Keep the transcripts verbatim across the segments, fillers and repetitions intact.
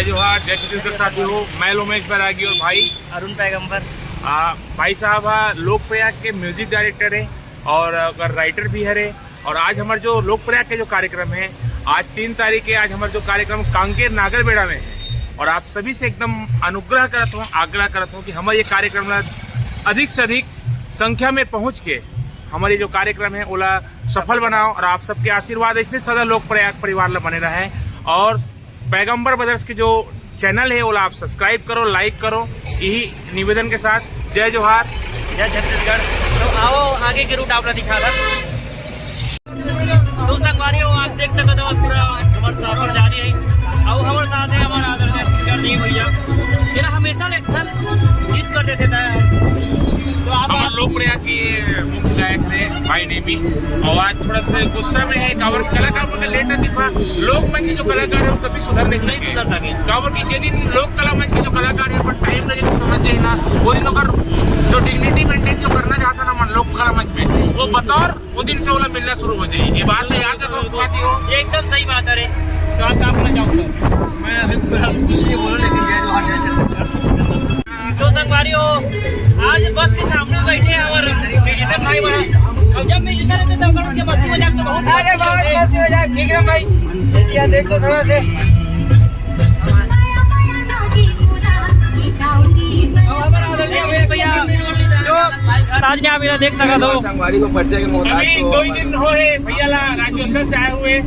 जोहार, जय छत्तीसगढ़ साथी हो, मैं लोमेश बैरागी और भाई अरुण पैगंबर। आ, भाई साहब हा लोक प्रयाग के म्यूजिक डायरेक्टर है और अगर राइटर भी हरे। और आज हमारे जो लोक प्रयाग के जो कार्यक्रम है, आज तीन तारीख के, आज हमारे जो कार्यक्रम कांकेर नागरबेड़ा में है, और आप सभी से एकदम अनुग्रह करत हूँ, आग्रह करत हूँ कि हमारे ये कार्यक्रम ला अधिक से अधिक संख्या में पहुँच के हमारे जो कार्यक्रम है ओला सफल बनाओ, और आप सबके आशीर्वाद इसने सदा लोक प्रयाग परिवार ला बने रहे। और पैगंबर ब्रदर्स के जो चैनल है ओला आप सब्सक्राइब करो, लाइक करो, यही निवेदन के साथ जय जोहार। जय छत्तीसगढ़। तो आओ आगे के रूट आप ला दिखा रहा। तो संगवारी हो, आप देख सकते हो पूरा हमारे सफर जारी है। और हमारे साथ है हमारा आदरणीय सिंगर देव भैया, मेरा हमेशा लेखन जीत कर देते थे। तो आप हमारे लोक प्रयाग के मुख्य गायक थे भाई नेमी, और आज थोड़ा सा गुस्सा में है, काबर कलाकार मन लेट दिखा, लोक मन के जो कलाकार है वो कभी सुधर नहीं नहीं सके। सुधर सके। काबर कि जे दिन लोक कला मंच के जो कलाकार है पर टाइम लगे तो समझ जाए ना, वो दिन ओकर जो डिग्निटी मेंटेन जो करना चाहता ना मन लोक कला मंच में, वो बतौर वो दिन से ओला मिलना शुरू हो जाए। ये बात तो याद रखो साथी हो। ये एकदम सही बात है रे। तो आप क्या बोलना चाहोगे सर? मैं अभी फिलहाल कुछ नहीं बोलूँ, लेकिन जय जोहार, जय छत्तीसगढ़। तो संगवारी हो, आज बस के सामने बैठे हैं और म्यूजिशियन भाई बना। और जब म्यूजिशियन रहते तब उनके मस्ती मजाक तो बहुत अरे बहुत मस्ती मजाक, विक्रम भाई, ये देख लो थोड़ा से। और हमारा आदरणीय अमित भैया जो आज यहाँ पे देख सका दो। संगवारी को परिचय के मोहताज अभी तो दो ही दिन हो है भैया ला राज्योत्सव से आए हुए,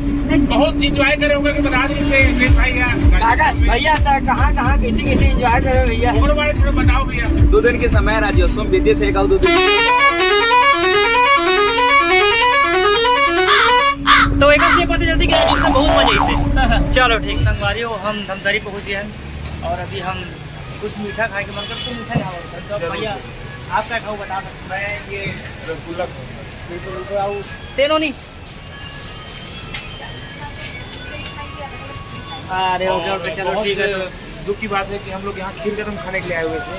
बहुत एंजॉय करे होगा कि बता दीजिए अमित भाई का। काका, भैया, त-, कहाँ, कहाँ, कैसे, कैसे एंजॉय करे भैया? ओकर बारे में थोड़ा बताओ भैया। दो दिन के समय राज्योत्सव बीते से एक और दो दिन। तो एक से पता चलती कि राज्योत्सव बहुत मजे से। चलो ठीक, संगवारी हो, हम धमतरी पहुँच गए हैं और अभी हम कुछ मीठा खाए के मन कर, तो मीठा खाओ। तो जरूर। भैया, आप क्या खाओ, बता सकते? मैं ये रसगुल्ला खाऊंगा। बिल्कुल, बिल्कुल, आओ। तेनो नहीं। अरे, ओके, ओके, चलो, बहुत ठीक है, तो दुख की बात है कि हम लोग यहाँ खीर कदम खाने के लिए आए हुए थे,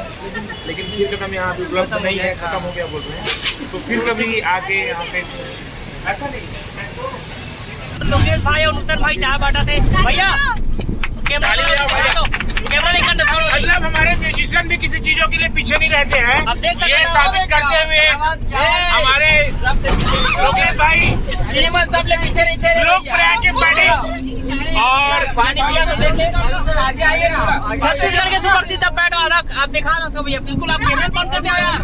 लेकिन खीर कदम यहाँ पे उपलब्ध नहीं है, खत्म हो गया बोल रहे हैं। तो फिर कभी आके यहाँ पे, ऐसा नहीं। लोकेश भाई और नूतन भाई चाय बांटा थे। भैया, कैमरा ताली बजाओ, बजाओ। कैमरा लेकर दिखाओ। मतलब, हमारे म्यूजिशियन भी किसी चीजों के लिए पीछे नहीं रहते हैं। अब देख सकते ये हो। साबित करते हुए क्या बात, क्या है? हमारे सबसे पीछे। लोकेश भाई, ये मत सबसे पीछे रहते हैं लोक भैया। प्रयाग के पैडिस्ट और पानी पिया तो देख ले। अरे सर, आगे आइए ना, आगे आइए। छत्तीसगढ़ के सुप्रसिद्ध पैड वादक, आप दिखा सकते हो भैया, बिल्कुल आप कैमरा बंद कर दिया यार।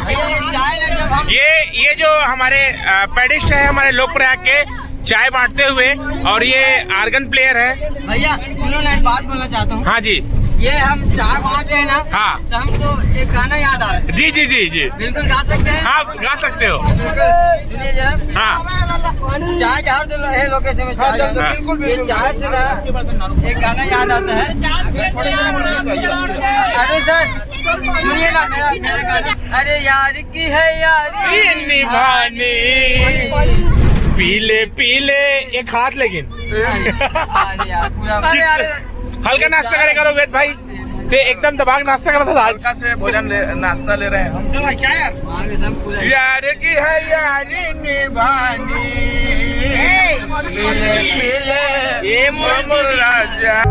भैया, ये चाय ना जब हम ये, ये जो हमारे, अ, पैडिस्ट है हमारे लोक प्रयाग के, चाय बांटते हुए, और ये आर्गन प्लेयर है। भैया सुनो ना, एक बात बोलना चाहता हूँ। हाँ जी। ये हम चाय बांट रहे हैं ना, हाँ। तो हमको एक गाना याद आ रहा है। जी, जी, जी, जी। बिल्कुल गा सकते हैं। हाँ, गा सकते हो। बिल्कुल। सुनिए जरा। हाँ। चाय झाड़ दो, हे लोकेश में चाय झाड़ दो। हाँ। बिल्कुल, ये बिल्कुल। चाय से ना एक गाना याद आता है। अरे सर, सुनिए ना मेरा, मेरा गाना। अरे यार की है यारी निभानी, पीले पीले एक हाथ लेकिन। अरे यार, पूरा अरे, अरे। हल्का नाश्ता करे करो वेद भाई, ते एकदम दबा के नाश्ता करता था आज। हल्का से भोजन ले, नाश्ता ले रहे हैं हम। चलो भाई, चाय यार। यार की है यारी निभानी। ए, ये मोर राजा।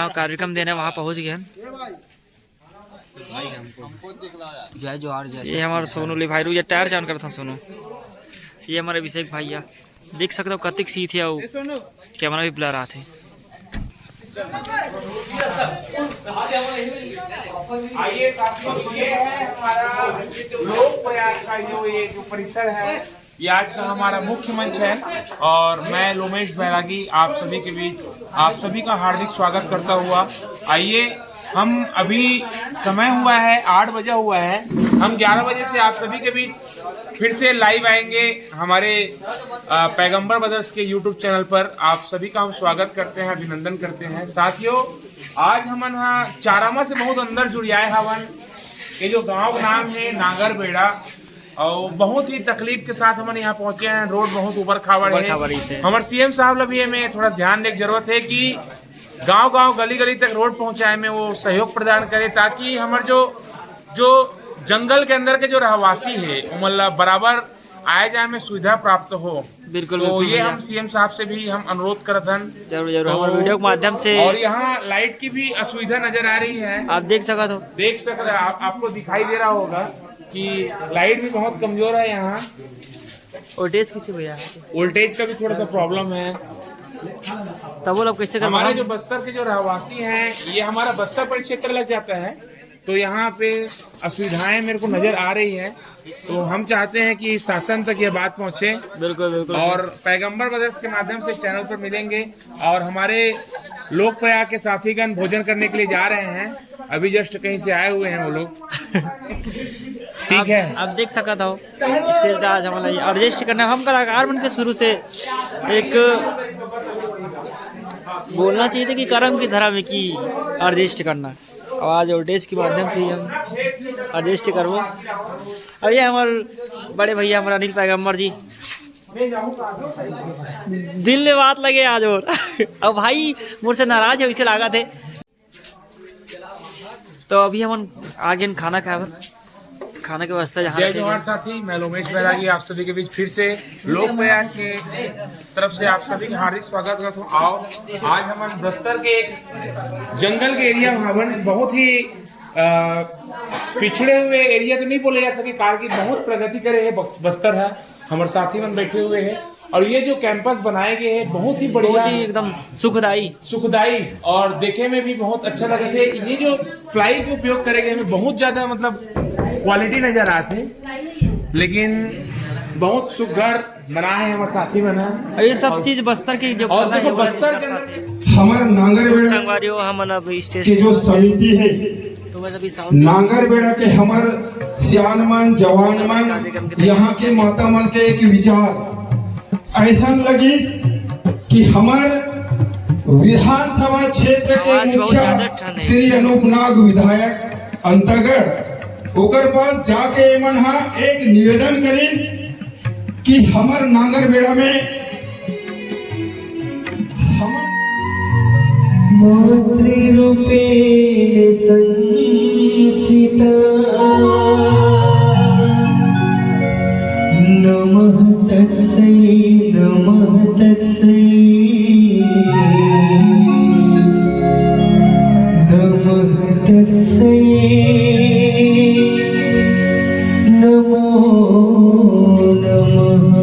कार्यक्रम देने वहाँ पहुँच गए हैं। जय जोहार, जय ये हमारा सोनू ले भाई, रुक जा, टायर चान करता हूँ सोनू। ये हमारे अभिषेक भैया, देख सकते हो कतिक सीत है वो, कैमरा भी ब्लर आते। आइए साथियों, ये है हमारा लोक प्रयाग का जो ये जो परिसर है, ये आज का हमारा मुख्य मंच है और मैं लोमेश बैरागी आप सभी के बीच आप सभी का हार्दिक स्वागत करता हुआ। आइए, हम अभी समय हुआ है, आठ बजा हुआ है, हम ग्यारह बजे से आप सभी के बीच फिर से लाइव आएंगे। हमारे अ, पैगंबर ब्रदर्स के यूट्यूब चैनल पर आप सभी का हम स्वागत करते हैं, अभिनंदन करते हैं। साथियों, आज हमन हा चारामा से बहुत अंदर जुड़ियाए हवन। ये जो गांव का नाम है नांगर बेड़ा, और बहुत ही तकलीफ के साथ हमन यहाँ पहुँचे हैं। रोड बहुत उबड़ खाबड़ उबड़ है। खाबड़ ही से। हमारे सीएम साहब ला भी एमे थोड़ा ध्यान देने की जरूरत है कि गांव-गांव, गली-गली तक रोड पहुँचाए में वो सहयोग प्रदान करे, ताकि हमारे जो, जो जंगल के अंदर के जो रहवासी है, ओमन ला बराबर आए जाए में सुविधा प्राप्त हो। बिल्कुल, तो बिल्कुल ये भैया। हम सीएम साहब से भी हम अनुरोध करत हन। जरूर, जरूर, तो हमारे वीडियो के माध्यम से। और यहाँ लाइट की भी असुविधा नजर आ रही है। आप देख सकत हो। देख सकते हैं आप, आपको दिखाई दे रहा होगा कि लाइट भी बहुत कमजोर है यहाँ। वोल्टेज किसी भैया? वोल्टेज का भी थोड़ा सा प्रॉब्लम है। तब वो लोग कैसे करवा हमारे हम? जो बस्तर के जो रहवासी हैं, ये हमारा बस्तर परिक्षेत्र लग जाता है, तो यहाँ पे असुविधाएं मेरे को नजर आ रही है। तो हम चाहते हैं कि शासन तक ये बात पहुँचे। बिल्कुल, बिल्कुल। और पैगंबर ब्रदर्स के माध्यम से चैनल पर मिलेंगे और हमारे लोक प्रयाग के साथीगण भोजन करने के लिए जा रहे हैं, अभी जस्ट कहीं से आए हुए हैं वो लोग। ठीक है। आप देख सकत हो, स्टेज का आज हमारा ये एडजस्ट करना, हम कलाकार मन के शुरू से एक बोलना चाहिए था कि कर्म की धर्म है कि एडजस्ट करना। आवाज और डेस्क के माध्यम से ही हम एडजस्ट करबो। अब ये हमारे बड़े भैया हमारे अनिल पैगंबर जी, दिल में बात लगे आज। और अब भाई मोर से नाराज है, वैसे लागत है। तो अभी हमन आ गए खाना खाए बर, खाना के व्यवस्था जहाँ जय रखे जोहार गए। साथी, मैं लोमेश बैरागी आप सभी के बीच फिर से लोक प्रयाग के तरफ से आप सभी का हार्दिक स्वागत करता हूँ। आओ, आज हमन बस्तर के एक जंगल के एरिया में हवन, बहुत ही अ, पिछड़े हुए एरिया तो नहीं बोले जा सके, कारण कि बहुत प्रगति करे है बस-, बस्तर है, हमारे साथी मन बैठे हुए हैं। और ये जो कैंपस बनाए गए हैं बहुत ही बढ़िया, बहुत ही एकदम सुखदाई। सुखदाई और देखे में भी बहुत अच्छा लगे थे। ये जो प्लाई के उपयोग करे गए हैं बहुत ज्यादा मतलब क्वालिटी नजर आते, लेकिन बहुत सुघर बना है हमारे साथी मन है। और ये सब और चीज बस्तर की जो और कला देखो है, वो बस्तर के अंदर हमार नांगर बेड़ा संगवारी हो, हमन अब स्टेज के जो समिति है, तो बस अभी साउंड नांगर बेड़ा के हमार सियान मन, जवान मन, यहाँ के माता मन के एक विचार ऐसा लगिस कि हमार विधानसभा क्षेत्र के आवाज बहुत मुखिया ज्यादा ठन है। श्री अनूप नाग विधायक अंतागढ़, ओकर पास जाके एमन हा एक निवेदन करिन कि हमर नांगर बेड़ा में हमर मातृरूपेण संस्थिता। नमः तत्सै, नमः तत्सै। नमः तत्सै। नमो नमः।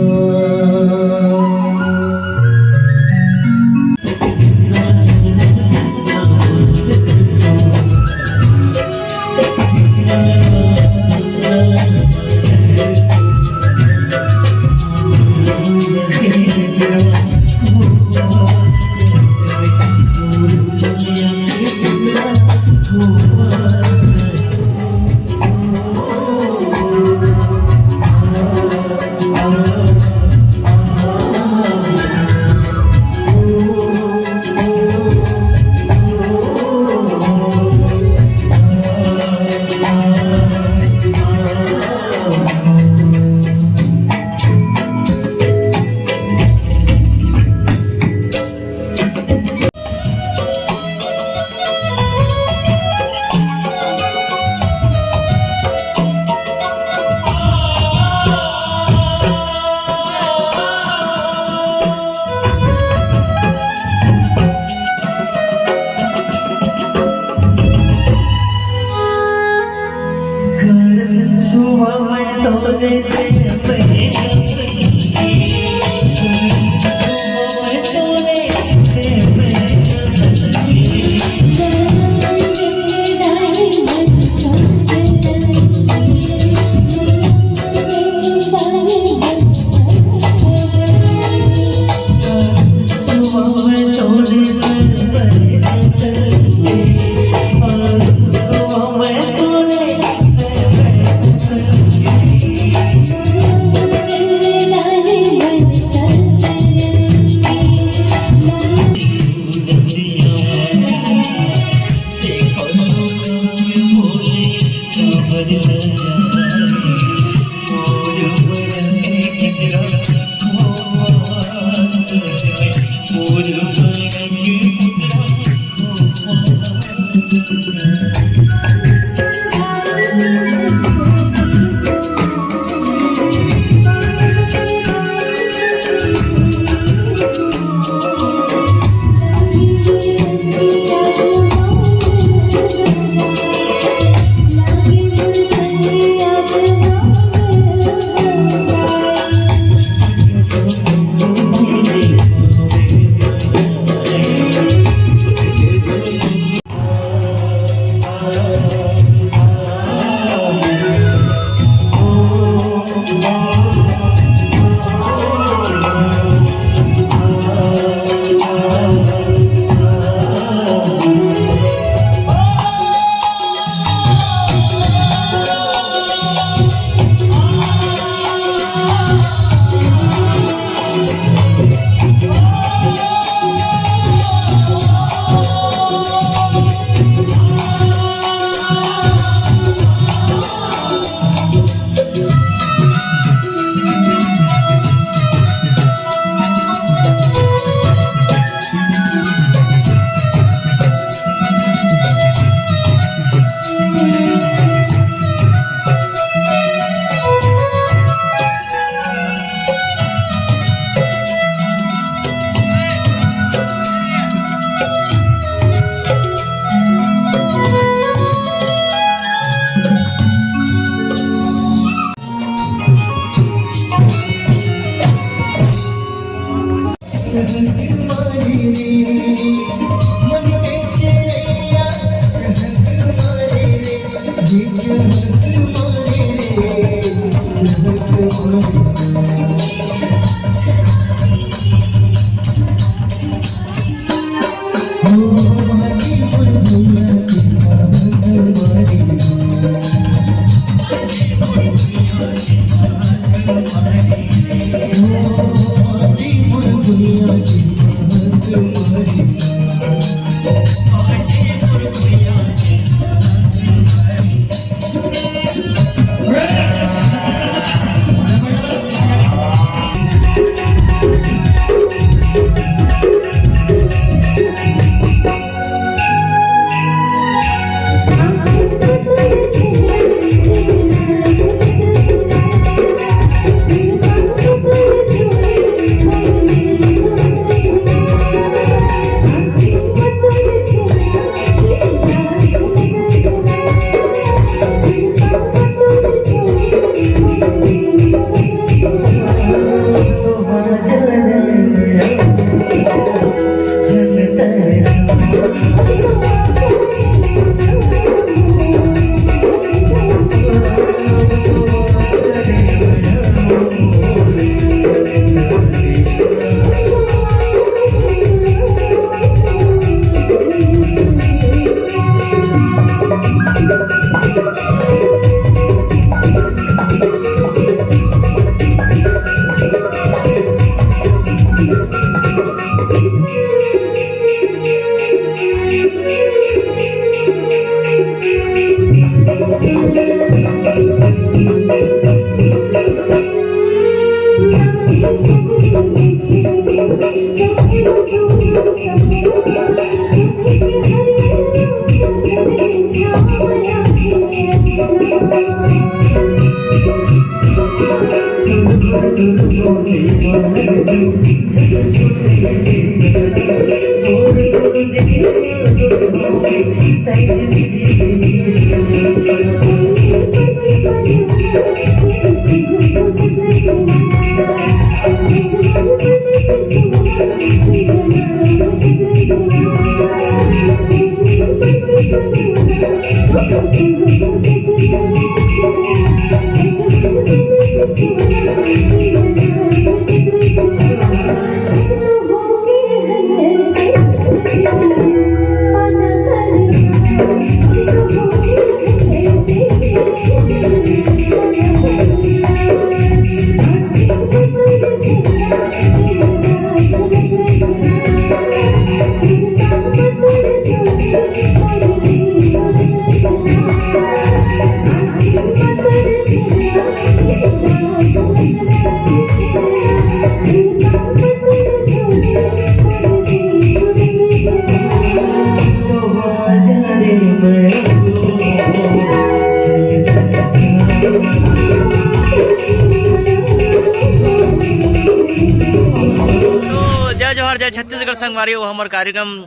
तो जय जोहार, जय छत्तीसगढ़ संगवारी हो। हमर कार्यक्रम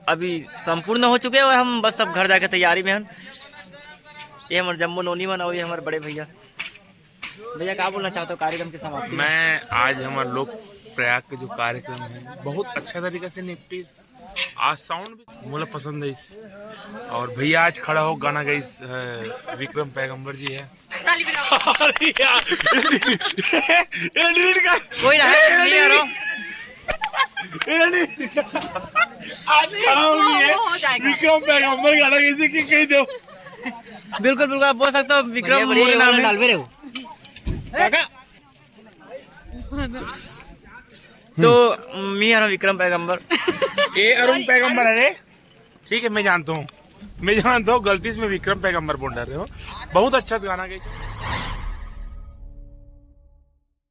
अभी संपूर्ण हो चुके हे और हम बस अब घर जाके तैयारी में हन। ये हमर जम्मो नोनी मन और ये हमर बड़े भैया। भैया, का बोलना चाहते हो कार्यक्रम की समाप्ति में? मैं आज हमारे लोक प्रयाग के जो कार्यक्रम है, बहुत अच्छा तरीका से निपटिस। आज साउंड भी मोला पसंद है इस, और भैया आज खड़ा हो गाना गाइस, अ, विक्रम पैगंबर जी है। अरे यार, ये delete कर। कोई ना है, नहीं आ रहा हूँ। ये delete। आज खड़ा हो गई है। वो हो जाएगा। विक्रम पैगंबर गाना कैसे कि कह दो। बिल्कुल, बिल्कुल, आप बोल सकते हो, विक्रम बढ़िया, बढ़िया, मोरे नाम है। डालबे रे वो। काका। तो मी हर विक्रम पैगंबर। ए अरुण पैगंबर, अरे ठीक है, मैं जानता हूँ, मैं जानता हूँ, गलती से मैं विक्रम पैगंबर बोल रहे हो। बहुत अच्छा गाना गाइस।